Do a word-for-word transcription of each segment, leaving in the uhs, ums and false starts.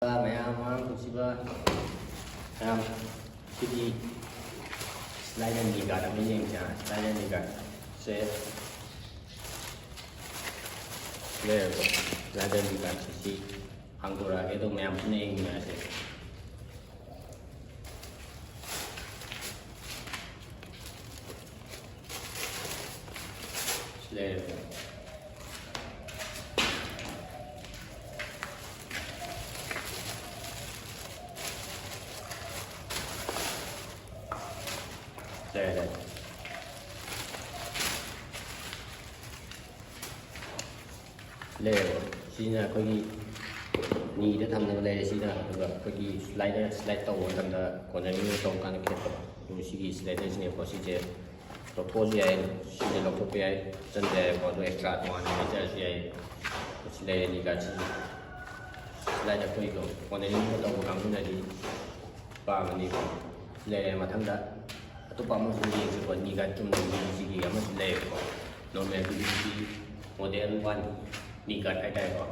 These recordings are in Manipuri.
ꯃꯌꯥꯝ ꯃꯃꯥꯡ ꯅꯨꯡꯁꯤꯕ ꯃꯌꯥꯝ, ꯁꯤꯗꯤ ꯁ꯭ꯂꯥꯏꯗꯔ ꯅꯤ ꯒꯥꯔꯗ ꯑꯃ ꯌꯦꯡꯁꯦ꯫ ꯁ꯭ꯂꯥꯏꯗꯔ ꯅꯤ ꯒꯥꯔꯗꯁꯦ ꯂꯩꯔꯦꯀꯣ꯫ ꯁ꯭ꯂꯥꯏꯗꯔ ꯅꯤ ꯒꯥꯔꯗꯁꯦ ꯁꯤ ꯍꯥꯡꯗꯣꯔꯛꯑꯒꯦ, ꯑꯗꯣ ꯃꯌꯥꯝ ꯄꯨꯟꯅ ꯌꯦꯡꯃꯤꯟꯅꯔꯁꯦ꯫ ꯁꯤ ꯂꯩꯔꯦꯀꯣ꯫ ꯂꯩꯔꯦ, ꯂꯩꯔꯦ꯫ ꯂꯩꯔꯦꯀꯣ꯫ ꯁꯤꯅ ꯑꯩꯈꯣꯏꯒꯤ ꯅꯤꯗ ꯊꯝꯅꯕ ꯂꯩꯔꯦ꯫ ꯁꯤꯅ ꯑꯗꯨꯒ ꯑꯩꯈꯣꯏꯒꯤ ꯁ꯭ꯂꯥꯏꯗꯔ ꯁ꯭ꯂꯥꯏꯗ ꯇꯧꯕ ꯃꯇꯝꯗ ꯀꯣꯔꯅꯔꯤꯡ ꯇꯧꯕ ꯀꯥꯟꯗ ꯈꯦꯠꯄꯗꯣ, ꯑꯗꯨ ꯁꯤꯒꯤ ꯁ꯭ꯂꯥꯏꯗꯔꯁꯤꯅꯦꯀꯣ꯫ ꯁꯤꯁꯦ ꯂꯧꯊꯣꯛꯑꯁꯨ ꯌꯥꯏ, ꯁꯤꯁꯦ ꯂꯧꯊꯣꯛꯄ ꯌꯥꯏ, ꯆꯟꯕ ꯌꯥꯏꯀꯣ꯫ ꯑꯗꯨ ꯑꯦꯛꯁꯇ꯭ꯔꯥ ꯇꯣꯉꯥꯟꯅ ꯂꯩꯖꯔꯁꯨ ꯌꯥꯏ꯫ ꯁꯤ ꯂꯩꯔꯦ ꯅꯤ ꯒꯥꯔꯗ꯫ ꯁꯤꯁꯦ ꯁ꯭ꯂꯥꯏꯗ ꯑꯩꯈꯣꯏꯗꯣ ꯀꯣꯔꯅꯔꯤꯡꯒꯨꯝꯕ ꯇꯧꯕ ꯀꯥꯡꯕꯨꯅꯗꯤ ꯄꯥꯝꯃꯅꯤꯀꯣ꯫ ꯁꯤ ꯂꯩꯔꯦ꯫ ꯃꯊꯪꯗ ꯑꯇꯣꯞꯄ ꯑꯃꯁꯨ ꯌꯦꯡꯁꯤꯀꯣ꯫ ꯅꯤ ꯒꯥꯔꯗ ꯆꯨꯝꯅꯒꯤ ꯁꯤꯒꯤ ꯑꯃꯁꯨ ꯂꯩꯌꯦꯕꯀꯣ꯫ Normal P V C model one ꯅꯤ ꯒꯥꯔꯗ ꯍꯥꯏꯇꯥꯔꯦꯀꯣ꯫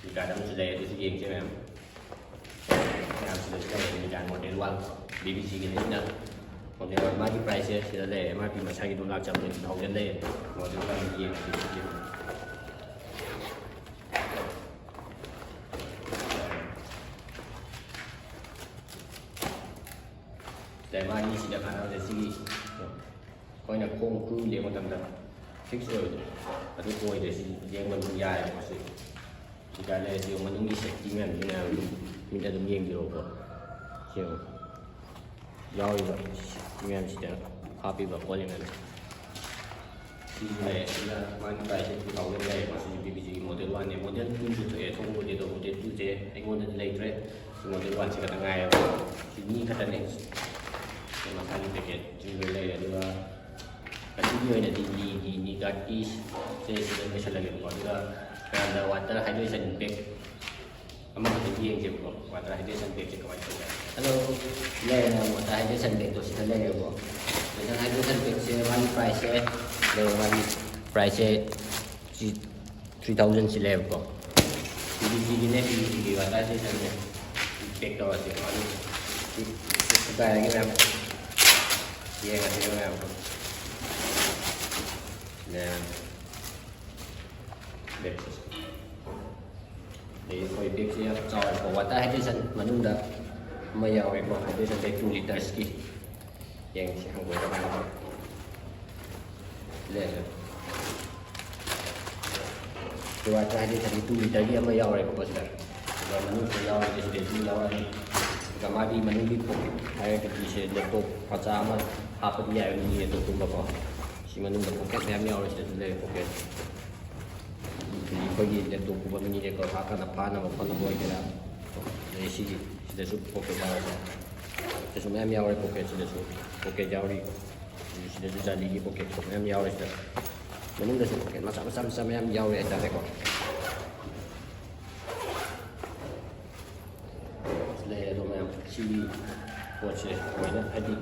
ꯅꯤ ꯒꯥꯔꯗ ꯑꯃꯁꯨ ꯂꯩ, ꯑꯗꯨꯁꯨ ꯌꯦꯡꯁꯦ ꯃꯌꯥꯝ꯫ ꯃꯌꯥꯝꯁꯤꯗꯁꯨ ꯂꯩꯔꯦ ꯅꯤ ꯒꯥꯔꯗ ꯃꯣꯗꯦꯜ ꯋꯥꯟ ꯀꯣ꯫ ꯕꯤ ꯚꯤ ꯁꯤꯒꯤꯅꯦ ꯁꯤꯅ꯫ ꯃꯣꯗꯦꯜ ꯋꯥꯟ ꯃꯥꯒꯤ ꯄ꯭ꯔꯥꯏꯁꯁꯦ ꯁꯤꯗ ꯂꯩꯔꯦ꯫ ꯑꯦꯝ ꯑꯥꯔ ꯄꯤ ꯃꯁꯥꯒꯤꯗꯣ ꯂꯥꯛ ꯆꯥꯝꯃꯔꯤ ꯊꯥꯎꯖꯟ ꯂꯩꯌꯦ꯫ ꯃꯣꯗꯦꯜ ꯋꯥꯟ ꯌꯦꯡꯉꯁꯤ꯫ ꯁꯤꯗ ꯃꯥ ꯑꯅꯤꯁꯤꯗ ꯀꯥꯟꯅꯕꯁꯦ ꯁꯤꯒꯤ ꯑꯩꯈꯣꯏꯅ ꯈꯣꯡ ꯀ꯭ꯔꯨ ꯂꯦꯡꯕ ꯃꯇꯝꯗ ꯐꯤꯛꯁ ꯑꯣꯏꯕꯗꯣ ꯑꯗꯨ ꯑꯣꯏꯗ꯭ꯔꯦ꯫ ꯁꯤ ꯂꯦꯡꯕ ꯑꯗꯨꯝ ꯌꯥꯏꯑꯕꯀꯣ꯫ ꯁꯤ ꯁꯤ ꯀꯥꯏ ꯂꯩꯔꯦ? ꯁꯤ ꯃꯅꯨꯡꯒꯤ ꯁꯦꯐꯇꯤ ꯃꯌꯥꯝꯁꯤ ꯃꯌꯥꯝ ꯑꯗꯨꯝ ꯃꯤꯠꯅ ꯑꯗꯨꯝ ꯌꯦꯡꯕꯤꯔꯣꯀꯣ꯫ ꯁꯤ ꯌꯦꯡꯉꯣ꯫ ꯌꯥꯎꯔꯤꯕ ꯁꯦꯐꯇꯤ ꯃꯌꯥꯝꯁꯤꯗ ꯍꯥꯞꯄꯤꯕ ꯄꯣꯠ ꯃꯌꯥꯝꯁꯦ꯫ ꯁꯤꯁꯨ ꯂꯩꯔꯦ꯫ ꯁꯤꯅ ꯃꯥꯒꯤ ꯄ꯭ꯔꯥꯏꯁꯁꯦ ꯇꯨ ꯊꯥꯎꯖꯟ ꯂꯩꯔꯦꯀꯣ꯫ ꯁꯤꯁꯦ ꯕꯤ ꯕꯤ ꯖꯤꯒꯤ ꯃꯣꯗꯦꯜ ꯋꯥꯟꯅꯦ꯫ ꯃꯣꯗꯦꯜ ꯇꯨꯁꯨ ꯊꯣꯛꯑꯦ, ꯊꯣꯛꯄꯕꯨꯗꯤ, ꯑꯗꯣ ꯃꯣꯗꯦꯜ ꯇꯨꯁꯦ ꯑꯩꯉꯣꯟꯗꯗꯤ ꯂꯩꯇ꯭ꯔꯦ꯫ ꯁꯤ ꯃꯣꯗꯦꯜ ꯋꯥꯟꯁꯦ ꯈꯛꯇ ꯉꯥꯏꯔꯦꯕ꯫ ꯁꯤ ꯑꯅꯤ ꯈꯛꯇꯅꯦ꯫ ꯁꯤ ꯃꯁꯥꯒꯤ ꯄꯦꯀꯦꯠꯁꯤ ꯂꯣꯏ ꯂꯩꯔꯦ꯫ ꯑꯗꯨꯒ ꯉꯁꯤꯒꯤ ꯑꯣꯏꯅꯗꯤ ꯅꯤꯒꯤ, ꯅꯤ ꯒꯥꯔꯗꯀꯤ ꯁꯦ ꯁꯤꯗ ꯂꯣꯏꯁꯤꯜꯂꯒꯦꯕꯀꯣ꯫ ꯑꯗꯨꯒ ꯃꯌꯥꯝꯗ ꯋꯥꯇꯔ ꯍꯥꯏꯗ꯭ꯔꯦꯁꯟ ꯕꯦꯛ ꯑꯃꯈꯛꯇꯪ ꯌꯦꯡꯁꯦꯕꯀꯣ꯫ ꯋꯥꯇꯔ ꯍꯥꯏꯗ꯭ꯔꯦꯁꯟ ꯕꯦꯛꯁꯦ ꯀꯃꯥꯏꯅ ꯇꯧꯒꯦ? ꯍꯜꯂꯣ, ꯂꯩꯔꯦ, ꯋꯥꯇꯔ ꯍꯥꯏꯗ꯭ꯔꯦꯁꯟ ꯕꯦꯛꯇꯣ ꯁꯤꯗ ꯂꯩꯔꯦꯕꯀꯣ꯫ ꯋꯥꯇꯔ ꯍꯥꯏꯗ꯭ꯔꯦꯁꯟ ꯕꯦꯛꯁꯦ ꯃꯥꯒꯤ ꯄ꯭ꯔꯥꯏꯁꯁꯦ ꯂꯩꯔꯦ, ꯃꯥꯒꯤ ꯄ꯭ꯔꯥꯏꯁꯁꯦ ꯁꯤ ꯊ꯭ꯔꯤ ꯊꯥꯎꯖꯟꯁꯤ ꯂꯩꯌꯦꯕꯀꯣ꯫ ꯁꯤꯒꯤ ꯁꯤꯒꯤꯅꯦ, ꯁꯤꯒꯤ ꯋꯥꯇꯔ ꯁꯤꯁꯟꯅꯦ꯫ ꯄꯦꯛ ꯇꯧꯔꯁꯦ꯫ ꯑꯗꯨ ꯁꯤ ꯁꯨꯒꯥꯏꯔꯒꯦ ꯃꯌꯥꯝ꯫ ꯌꯦꯡꯉꯁꯦ ꯃꯌꯥꯝ꯫ ꯁꯤꯅꯦ꯫ ꯕꯦꯛꯁꯦ꯫ ꯑꯗꯩ ꯑꯩꯈꯣꯏ ꯕꯦꯛꯁꯦ ꯌꯥꯝ ꯆꯥꯎꯋꯦꯀꯣ꯫ ꯋꯥꯇꯔ ꯍꯥꯏꯗ꯭ꯔꯦꯁꯟ ꯃꯅꯨꯡꯗ ꯑꯃ ꯌꯥꯎꯋꯦꯀꯣ꯫ ꯍꯥꯏꯗ꯭ꯔꯦꯁꯟ ꯕꯦꯛ ꯇꯨ ꯂꯤꯇꯔꯁꯀꯤ꯫ ꯌꯦꯡꯁꯤ, ꯍꯪꯒꯣꯏꯗ꯭ꯔꯥ ꯍꯪꯒꯣꯏꯗ꯭ꯔꯥ꯫ ꯂꯩꯔꯦ꯫ ꯁꯤ ꯋꯥꯇꯔ ꯍꯥꯏꯗ꯭ꯔꯦꯁꯟꯒꯤ ꯇꯨ ꯂꯤꯇꯔꯒꯤ ꯑꯃ ꯌꯥꯎꯔꯦꯕꯀꯣ ꯁꯤꯗ꯫ ꯑꯗꯨꯒ ꯃꯅꯨꯡꯗ ꯌꯥꯎꯔꯤꯁꯦ ꯁꯤꯗꯩꯁꯨ ꯌꯥꯎꯔꯅꯤ꯫ ꯑꯗꯨꯒ ꯃꯥꯒꯤ ꯃꯅꯨꯡꯒꯤ ꯄꯣꯀꯦꯠ ꯍꯥꯏꯔꯒꯗꯤ ꯁꯦ ꯂꯦꯞꯇꯣꯞ ꯃꯆꯥ ꯑꯃ ꯍꯥꯞꯄꯗꯤ ꯌꯥꯏꯕ, ꯃꯤꯅꯤ ꯂꯦꯞꯇꯣꯞꯀꯨꯝꯕꯀꯣ꯫ ꯁꯤ ꯃꯅꯨꯡꯗ ꯄꯣꯀꯦꯠ ꯃꯌꯥꯝ ꯌꯥꯎꯔꯦ꯫ ꯁꯤꯗꯁꯨ ꯂꯩꯔꯦ ꯄꯣꯀꯦꯠ꯫ ꯑꯗꯒꯤ ꯑꯩꯈꯣꯏꯒꯤ ꯂꯦꯞꯇꯣꯞꯀꯨꯝꯕ, ꯃꯤꯅꯤ ꯂꯦꯞꯇꯣꯞ ꯍꯥꯞꯀꯥꯟꯗ ꯐꯥꯅꯕ ꯈꯣꯠꯅꯕ ꯑꯣꯏꯒꯦꯔꯥ꯫ ꯑꯗꯩ ꯁꯤꯒꯤ ꯁꯤꯗꯁꯨ ꯄꯣꯀꯦꯠ ꯌꯥꯎꯔꯦꯀꯣ꯫ ꯁꯤꯗꯁꯨ ꯃꯌꯥꯝ ꯌꯥꯎꯔꯦ ꯄꯣꯀꯦꯠ꯫ ꯁꯤꯗꯁꯨ ꯄꯣꯀꯦꯠ ꯌꯥꯎꯔꯤ꯫ ꯁꯤꯗꯁꯨ ꯖꯥꯂꯤꯒꯤ ꯄꯣꯀꯦꯠ ꯃꯌꯥꯝ ꯌꯥꯎꯔꯦ ꯁꯤꯗ꯫ ꯃꯅꯨꯡꯗꯁꯨ ꯄꯣꯀꯦꯠ ꯃꯆꯥ ꯃꯆꯥ ꯃꯆꯥ ꯃꯌꯥꯝ ꯌꯥꯎꯔꯦ ꯍꯥꯏꯇꯥꯔꯦꯀꯣ꯫ ꯂꯩꯔꯦ ꯑꯗꯣ ꯃꯌꯥꯝ꯫ ꯁꯤꯒꯤ ꯄꯣꯠꯁꯦ ꯂꯣꯏꯅ ꯍꯥꯏꯗꯤ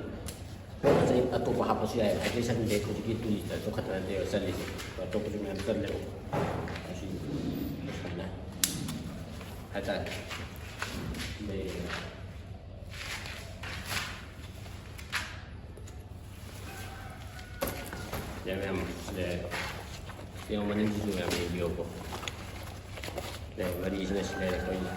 ꯄꯣꯠ ꯆꯩ ꯑꯇꯣꯞꯄ ꯍꯥꯞꯄꯁꯨ ꯌꯥꯏ꯫ ꯍꯥꯏꯗ꯭ꯔꯦꯁꯟ ꯕꯦꯛ ꯍꯧꯖꯤꯛꯀꯤ ꯇꯨ ꯂꯤꯇꯔꯗꯣ ꯈꯛꯇ ꯅꯠꯇꯦꯕ ꯆꯜꯂꯤꯁꯦ꯫ ꯑꯇꯣꯞꯄꯁꯨ ꯃꯌꯥꯝ ꯆꯜꯂꯦꯕ꯫ ꯑꯁꯤ ꯁꯨꯃꯥꯏꯅ ꯍꯥꯏꯇꯥꯔꯦ꯫ ꯂꯩꯔꯦ꯫ ꯁꯤꯗ ꯃꯌꯥꯝ ꯁꯤꯗ ꯌꯦꯡꯉꯣ, ꯃꯅꯤꯡꯁꯤꯁꯨ ꯃꯌꯥꯝ ꯌꯦꯡꯕꯤꯌꯣꯀꯣ꯫ ꯂꯩ ꯃꯔꯤꯁꯤꯅ ꯁꯤ ꯂꯩꯔꯦ ꯑꯩꯈꯣꯏꯒꯤ꯫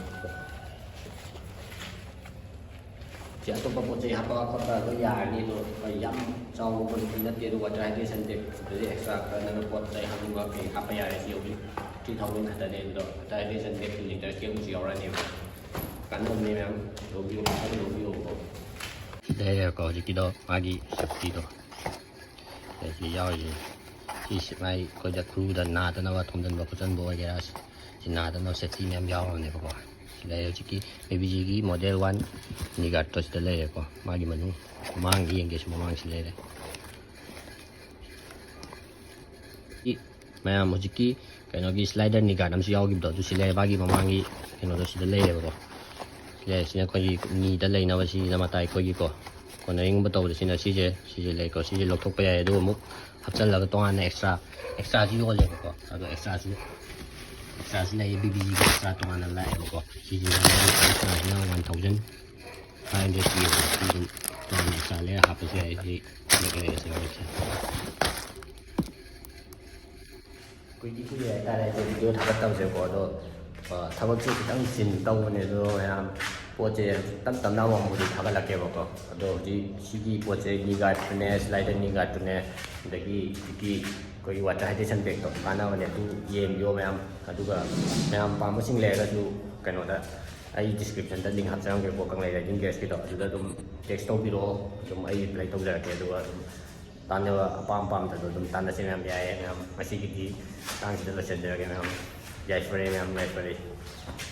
ꯁꯤ ꯑꯇꯣꯞꯄ ꯄꯣꯠ ꯆꯩ ꯍꯥꯞꯄ ꯈꯣꯠꯄ ꯑꯗꯨꯝ ꯌꯥꯔꯅꯤ꯫ ꯑꯗꯣ ꯍꯣꯏ, ꯌꯥꯝ ꯆꯥꯎꯕ ꯄꯣꯠꯇꯤ ꯅꯠꯇꯦ꯫ ꯑꯗꯣ ꯋꯥꯇꯔ ꯍꯥꯏꯗ꯭ꯔꯦꯁꯟ ꯕꯦꯛ ꯑꯗꯨꯗꯤ ꯑꯦꯛꯁꯇ꯭ꯔꯥ ꯈꯔ ꯅꯪꯅ ꯄꯣꯠ ꯆꯩ ꯍꯥꯞꯅꯤꯡꯕ ꯀꯩ ꯍꯥꯞꯄ ꯌꯥꯔꯦ꯫ ꯁꯤ ꯍꯧꯖꯤꯛ ꯊ꯭ꯔꯤ ꯊꯥꯎꯖꯟ ꯈꯛꯇꯅꯦ꯫ ꯑꯗꯣ ꯋꯥꯇꯔ ꯍꯥꯏꯗ꯭ꯔꯦꯁꯟ ꯕꯦꯛ ꯇꯨ ꯂꯤꯇꯔꯁꯀꯤ ꯑꯃꯁꯨ ꯌꯥꯎꯔꯛꯑꯅꯦꯕ꯫ ꯀꯥꯟꯅꯕꯅꯦ ꯃꯌꯥꯝ꯫ ꯂꯧꯕꯤꯌꯨ, ꯐꯖꯅ ꯂꯧꯕꯤꯌꯣꯕꯀꯣ꯫ ꯁꯤ ꯂꯩꯔꯦꯀꯣ ꯍꯧꯖꯤꯛꯀꯤꯗꯣ, ꯃꯥꯒꯤ ꯁꯦꯐꯇꯤꯗꯣ꯫ ꯁꯤ ꯌꯥꯎꯔꯤꯁꯦ꯫ ꯁꯤ ꯃꯥꯏ ꯑꯩꯈꯣꯏꯗ ꯈꯨꯔꯨꯗ ꯅꯥꯗꯅꯕ ꯊꯣꯝꯖꯤꯟꯕ ꯈꯣꯠꯆꯟꯕ ꯑꯣꯏꯒꯦꯔꯥ, ꯁꯤ ꯅꯥꯗꯅꯕ ꯁꯦꯐꯇꯤ ꯃꯌꯥꯝ ꯌꯥꯎꯔꯕꯅꯦꯕꯀꯣ꯫ ꯁꯤ ꯂꯩꯔꯦ ꯍꯧꯖꯤꯛꯀꯤ ꯑꯦ ꯕꯤ ꯖꯤꯒꯤ ꯃꯣꯗꯦꯜ ꯋꯥꯟ ꯅꯤꯒꯥꯔꯗꯇꯣ ꯁꯤꯗ ꯂꯩꯔꯦꯀꯣ꯫ ꯃꯥꯒꯤ ꯃꯅꯨꯡ ꯃꯃꯥꯡ ꯌꯦꯡꯒꯦꯁꯨ ꯃꯃꯥꯡꯁꯤ ꯂꯩꯔꯦ꯫ ꯁꯤ ꯃꯌꯥꯝ ꯍꯧꯖꯤꯛꯀꯤ ꯀꯩꯅꯣꯒꯤ ꯁ꯭ꯂꯥꯏꯗꯔ ꯅꯤꯒꯥꯔꯗ ꯑꯃꯁꯨ ꯌꯥꯎꯈꯤꯕꯗꯣ, ꯑꯗꯨ ꯁꯤ ꯂꯩꯔꯦ꯫ ꯃꯥꯒꯤ ꯃꯃꯥꯡꯒꯤ ꯀꯩꯅꯣꯗꯣ ꯁꯤꯗ ꯂꯩꯔꯦꯕꯀꯣ꯫ ꯁꯤꯗ, ꯁꯤꯅ ꯑꯩꯈꯣꯏꯒꯤ ꯅꯤꯗ ꯂꯩꯅꯕ, ꯁꯤꯅ ꯃꯇꯥꯏ ꯑꯩꯈꯣꯏꯒꯤꯀꯣ꯫ ꯀꯣꯅꯔꯤꯡꯒꯨꯝꯕ ꯇꯧꯕꯗ ꯁꯤꯅ ꯁꯤꯁꯦ, ꯁꯤꯁꯦ ꯂꯩꯀꯣ꯫ ꯁꯤꯁꯦ ꯂꯧꯊꯣꯛꯄ ꯌꯥꯏ꯫ ꯑꯗꯨꯒ ꯑꯃꯨꯛ ꯍꯥꯞꯆꯜꯂꯒ ꯇꯣꯉꯥꯟꯅ ꯑꯦꯛꯁꯇ꯭ꯔꯥ, ꯑꯦꯛꯁꯇ꯭ꯔꯥꯁꯨ ꯌꯣꯜꯂꯦꯕꯀꯣ꯫ ꯑꯗꯣ ꯑꯦꯛꯁꯇ꯭ꯔꯥꯁꯨ ꯑꯦꯛꯁꯇ꯭ꯔꯥꯁꯨ ꯂꯩ, ꯕꯤ ꯕꯤ ꯖꯤꯒꯤ ꯑꯦꯛꯁꯇ꯭ꯔꯥ ꯇꯣꯉꯥꯟꯅ ꯂꯥꯛꯑꯦꯕꯀꯣ꯫ ꯁꯤꯁꯤꯅ ꯑꯦꯛꯁꯇ꯭ꯔꯥꯁꯤꯅ ꯋꯥꯟ ꯊꯥꯎꯖꯟ ꯐꯥꯏꯚ ꯍꯟꯗ꯭ꯔꯦꯗ ꯄꯤꯌꯦꯕ꯫ ꯁꯤ ꯑꯗꯨꯝ ꯇꯣꯉꯥꯟꯅ ꯑꯦꯛꯁꯇ꯭ꯔꯥ ꯂꯩꯔ ꯍꯥꯞꯄꯁꯨ ꯌꯥꯏ꯫ ꯁꯤ ꯕ꯭ꯂꯦꯛ ꯂꯩꯔꯁꯦ ꯍꯧꯖꯤꯛꯁꯦ꯫ ꯀꯨꯏꯗꯤ ꯀꯨꯏꯔꯦ ꯍꯥꯏꯇꯥꯔꯦ ꯑꯩꯁꯦ ꯚꯤꯗꯤꯑꯣ ꯊꯥꯒꯠꯇꯕꯁꯦꯀꯣ꯫ ꯑꯗꯣ ꯑ, ꯊꯕꯛꯁꯨ ꯈꯤꯇꯪ ꯆꯤꯟ ꯇꯧꯕꯅꯦ꯫ ꯑꯗꯣ ꯃꯌꯥꯝ ꯄꯣꯠꯁꯦ ꯇꯞ ꯇꯞꯅ ꯑꯃꯃꯝꯕꯨꯗꯤ ꯊꯥꯒꯠꯂꯛꯀꯦꯕꯀꯣ꯫ ꯑꯗꯣ ꯍꯧꯖꯤꯛ ꯁꯤꯒꯤ ꯄꯣꯠꯁꯦ ꯅꯤ ꯒꯥꯔꯗꯇꯨꯅꯦ, ꯁ꯭ꯂꯥꯏꯗꯔ ꯅꯤ ꯒꯥꯔꯗꯇꯨꯅꯦ, ꯑꯗꯒꯤ ꯍꯧꯖꯤꯛꯀꯤ ꯑꯩꯈꯣꯏꯒꯤ ꯋꯥꯇꯔ ꯍꯥꯏꯗ꯭ꯔꯦꯁꯟ ꯕꯦꯒꯇꯣ ꯀꯥꯟꯅꯕꯅꯦ꯫ ꯑꯗꯨ ꯌꯦꯡꯕꯤꯌꯣ ꯃꯌꯥꯝ꯫ ꯑꯗꯨꯒ ꯃꯌꯥꯝ ꯄꯥꯝꯕꯁꯤꯡ ꯂꯩꯔꯒꯁꯨ ꯀꯩꯅꯣꯗ ꯑꯩ ꯗꯤꯁꯀ꯭ꯔꯤꯞꯁꯟꯗ ꯂꯤꯡ ꯍꯥꯞꯆꯔꯝꯒꯦꯀꯣ, ꯀꯪꯂꯩ ꯔꯥꯏꯗꯤꯡ ꯒꯦꯁꯀꯤꯗꯣ꯫ ꯑꯗꯨꯗ ꯑꯗꯨꯝ ꯇꯦꯛꯁ ꯇꯧꯕꯤꯔꯛꯑꯣ, ꯑꯗꯨꯝ ꯑꯩ ꯔꯤꯄ꯭ꯂꯥꯏ ꯇꯧꯖꯔꯛꯀꯦ꯫ ꯑꯗꯨꯒ ꯑꯗꯨꯝ ꯇꯥꯟꯅꯕ ꯑꯄꯥꯝ ꯄꯥꯝꯗꯗꯣ ꯑꯗꯨꯝ ꯇꯥꯟꯅꯁꯦ ꯃꯌꯥꯝ꯫ ꯌꯥꯏꯌꯦ ꯃꯌꯥꯝ, ꯉꯁꯤꯒꯤꯗꯤ ꯃꯇꯥꯡꯁꯤꯗ ꯂꯣꯏꯁꯤꯟꯖꯔꯒꯦ ꯃꯌꯥꯝ꯫ ꯌꯥꯏꯐꯔꯦ ꯃꯌꯥꯝ, ꯌꯥꯏꯐꯔꯦ꯫